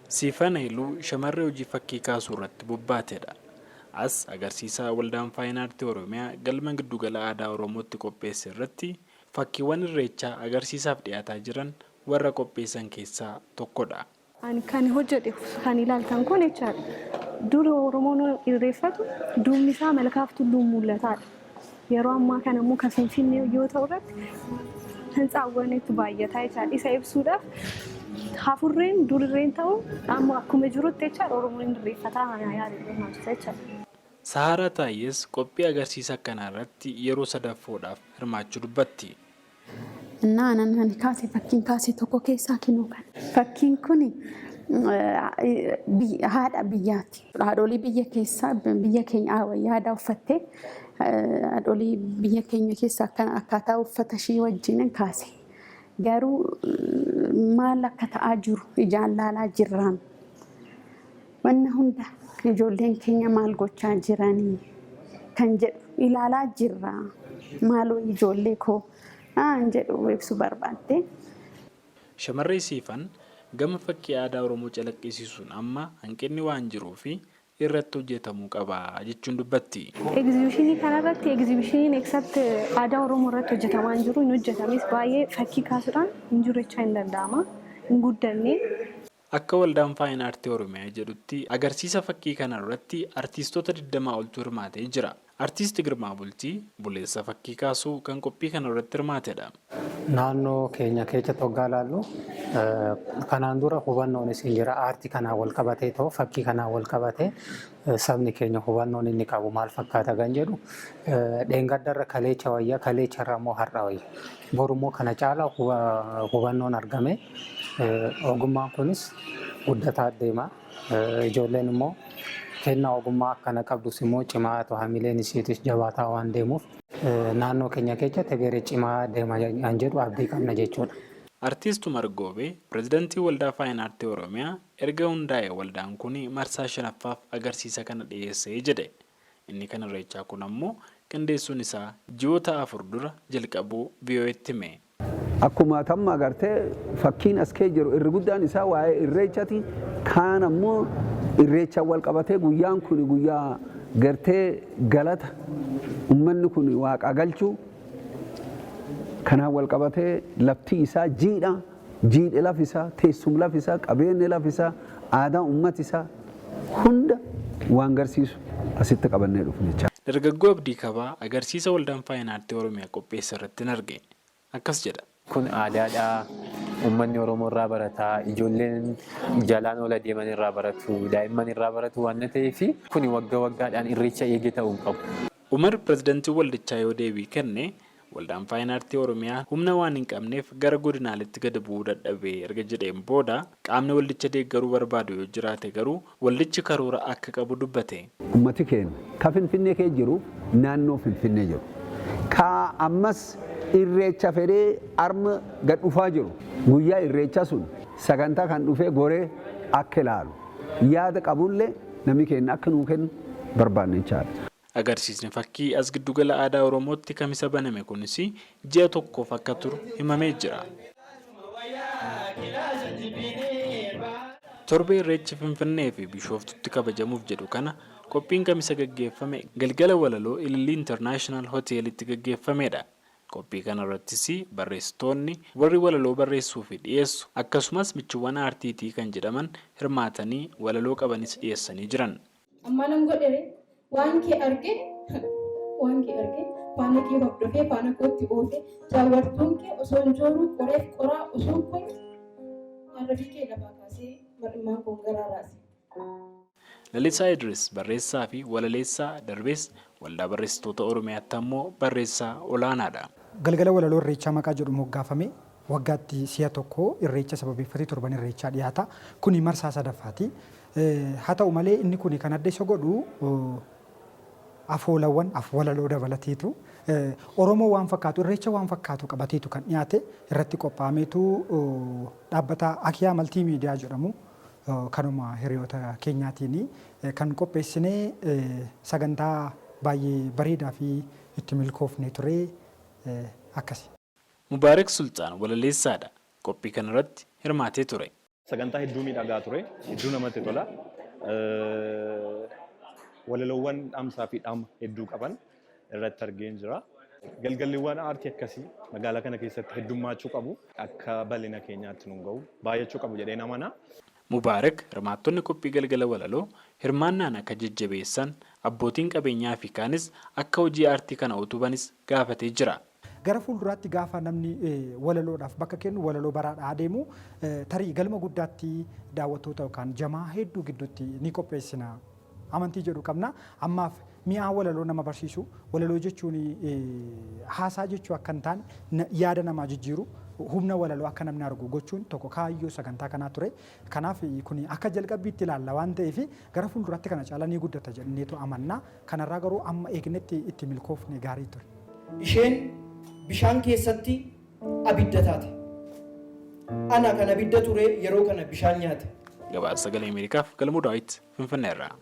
Siifan Haayiluu shamarree hojii fakkii kaasuu irratti bobbaatedha. As agarsiisa Waldaan Faayin Aartii Oromiyaa galma Giddugala Aadaa Oromootti qopheesse irratti fakkiiwwan Irreechaa agarsiisaaf dhiyaataa jiran warra qopheessan keessaa tokkodha. Ani kan hojjedhe kan ilaaltan kun jechaadha. Dur Oromoon irreeffatu duubni isaa malkaaf tulluun mul'ataadha. Yeroo ammaa kana immoo kan Finfinnee yoo ta'u irratti hintsaawwanitu baay'ataa jechaadha. Isa ibsuudhaaf hafurreen durirreen ta'u amma akkuma jirutti jechaadha, Oromoon irreeffataa kana yaada jechaadha. Sahaaraa Taayyees qophii agarsiisa akkanaa irratti yeroo sadaffoodhaaf hirmaachuu dubbatti. Innaa anan ani kaase, fakkiin kaase tokko keessaa kinoo kana. Fakkiin kun haadha biyyaati. Haadholii biyya keessaa, biyya keenya wayyaa aadaa uffattee, haadholii biyya keenya keessaa akkaataa uffata ishii wajjin kaase. Garuu maal akka ta'aa jiru ijaan laalaa jirraan. Wanna hunda ijoolleen keenya maal gochaa jiranii kan jedhu ilaalaa jirra. Maaloo ijoollee koo aan jedhu ibsu barbaadde. Shamarree Siifan gama fakkii aadaa Oromoo calaqqisiisuun amma hanqinni waan jiruu fi irratti hojjetamuu qaba jechuun dubbatti. Egzibishinii kanarratti egzibishiniin except aadaa Oromoo irratti hojjetamaa hin jiru. Hin hojjetames, baay'ee fakkii kaasuudhaan hin jiru jechaa hin danda'ama. Hin guddanne. Akka Waldaan Faayin Aartii Oromiyaa jedhutti, agarsiisa fakkii kana irratti artiistoota 20 oltu hirmaatee jira. Artiist Girmaa Bultii buleessa fakkii kaasuu kan qophii kana irratti hirmaatedha. Naannoo keenya keessatti hoggaa ilaallu, kanaan dura hubannoonis hin jira. Aartii kanaan wal qabatee ta'u, fakkii kanaan wal qabatee sabni keenya hubannoon inni qabu maal fakkaata kan jedhu, dheengaddarra kaleecha wayya, kaleecharra immoo har'a wayya. Boru immoo kana caalaa hubannoon argame, ogummaan kunis guddataa deema. Ijoolleen immoo kennaa ogummaa akkana qabdus immoo cimaa ta'u, hamileen isiitis jabaataa waan deemuuf, naannoo keenya keessatti egeree cimaa deema kan jedhu abdii qabna jechuudha. Artiist Umar Goobee pirezidantii Waldaa Faayin Aartii Oromiyaa, erga hundaa'e waldaan kun marsaa shanaffaaf agarsiisa kana dhiyeessee jedhe. Inni kan Irreechaa kun ammoo qindeessuun isaa ji'oota 4 dura jalqabuu VOAtti hime. Akkuma tamma agartee, fakkiin as kee jiru irri guddaan isaa waa'ee Irreechati. Kaan ammoo Irreechaan wal qabatee, guyyaan kun guyyaa gartee galata ummanni kun waaqa galchuu kanaan wal qabatee, lafti isaa jiidha, jiidhe, laf isaa, teessum, laf isaa, qabeenyi laf isaa, aadaa ummati isaa hunda waan garsiisu asitti qabannee dhufne jecha. Dargaggoo Abdii Kabaa agarsiisa Waldaan Faayin Aartii Oromiyaa qopheesse irratti hin arge. Akkas jedha. Kun aadaadha. Uummanni Oromoo irraa barata. Ijoolleen jalaan ol adeeman irraa baratu. Daa'imman irraa baratu waan ta'eef, kun wagga waggaadhaan Irreecha eegee ta'uu hin qabu. Umar, pirezidantiin waldichaa, yoo deebii kenne, Waldaan Faayin Aartii Oromiyaa humna waan hin qabneef gara godinaaleetti gadi bu'uu dadhabee erga jedheen booda, qaamni waldicha deeggaruu barbaadu yoo jiraate garuu waldichi karoora akka qabu dubbate. Ummati keenya ka Finfinnee kee jiru, naannoo Finfinnee jiru, ka ammas Irreecha fedhee arma gad dhufaa jiru, guyyaa Irreechaa sun sagantaa kan dhufee goree akka ilaalu, yaada qabullee namni keenya akka nuu kennu barbaanne jechaadha. Agarsiisni fakkii as Giddugala Aadaa Oromootti Kamisa baname kunis ji'a tokkoof akka turu himamee jira. Torbee Irreechi Finfinnee fi Bishooftutti kabajamuuf jedhu kana qophiin Kamisa gaggeeffame galgala walaloo Ilillii International Hoteelitti gaggeeffamedha. Qophii kana irrattis barreessitoonni, warri walaloo barreessuu fi dhiyeessu, akkasumas michuuwwan aartiitii kan jedhaman hirmaatanii walaloo qabanis dhiyeessanii jiran. Amma nan godhere, waan kee arge, waan kee arge, faana kee hordofee, faana kootti oofe, jaawartuun kee osoo hin jooruu, qoreef qoraa osoo koru, arrabii kee lafaa kaasee mar'immaan koon garaa raase. Lalisaa Idris barreessaa fi walaleessaa, darbees Waldaa Barreessitoota Oromiyaatti ammoo barreessaa olaanaadha. Galgala Walaloo Irreechaa maqaa jedhu moggaafame waggaatti si'a tokko Irreecha sababeeffatee torban Irreechaa dhiyaata. Kuni marsaa sadaffaati. Haa ta'u malee, inni kuni kan adda isa godhu afoolawwan afwalaloo dabalateetu, Oromoo waan fakkaatu, Irreecha waan fakkaatu qabateetu kan dhiyaate. Irratti qophaa'ameetu dhaabbata Akiyaa Maltiimiidiyaa jedhamu kanuma hiriyoota keenyaatiin kan qopheessine, sagantaa baay'ee bareedaa fi itti milkoofne ture akkasi. Mubaarak Sulxaan walaleessaadha. Qophii kanarratti hirmaatee ture. Sagantaa hedduu miidhagaa ture, hedduu namatti tola. Walaloowwan dhaamsaa fi dhaama hedduu qaban irratti argeen jira. Galgalliiwwan aartii akkasii magaalaa kana keessatti heddummaachuu qabu. Akka bal'ina keenyaatti nuun gahu baay'achuu qabu jedheen amana. Mubaarak hirmaattonni qophii galgala walaloo hirmaannaan akka jajjabeessan, abbootiin qabeenyaa fi kaanis akka hojii aartii kana utubanis gaafatee jira. Gara fuulduraatti gaafa namni walaloodhaaf bakka kennu, walaloo baraadhaa adeemu, tarii galma guddaatti daawwattoota yookaan jamaa hedduu gidduutti ni qopheessina amantii jedhu qabna. Ammaaf mi'aa walaloo nama barsiisu, walaloo jechuun haasaa jechuu akka hin taane, yaada namaa jijjiiru, humna walaloo akka namni argu gochuun tokko kaayyoo sagantaa kanaa ture. Kanaaf kun akka jalqabbiitti ilaalla waan ta'eef, gara fuulduraatti kana caalaa ni guddata jenneetu amanna. Kanarraa garuu amma eegnetti itti milkoofne gaarii ture. Isheen bishaan keessatti abidda taate. Ana kan abidda ture yeroo kana bishaan nyaate. Gabaasa Sagalee Ameerikaaf Galmoo Daawit Finfinnee irraa.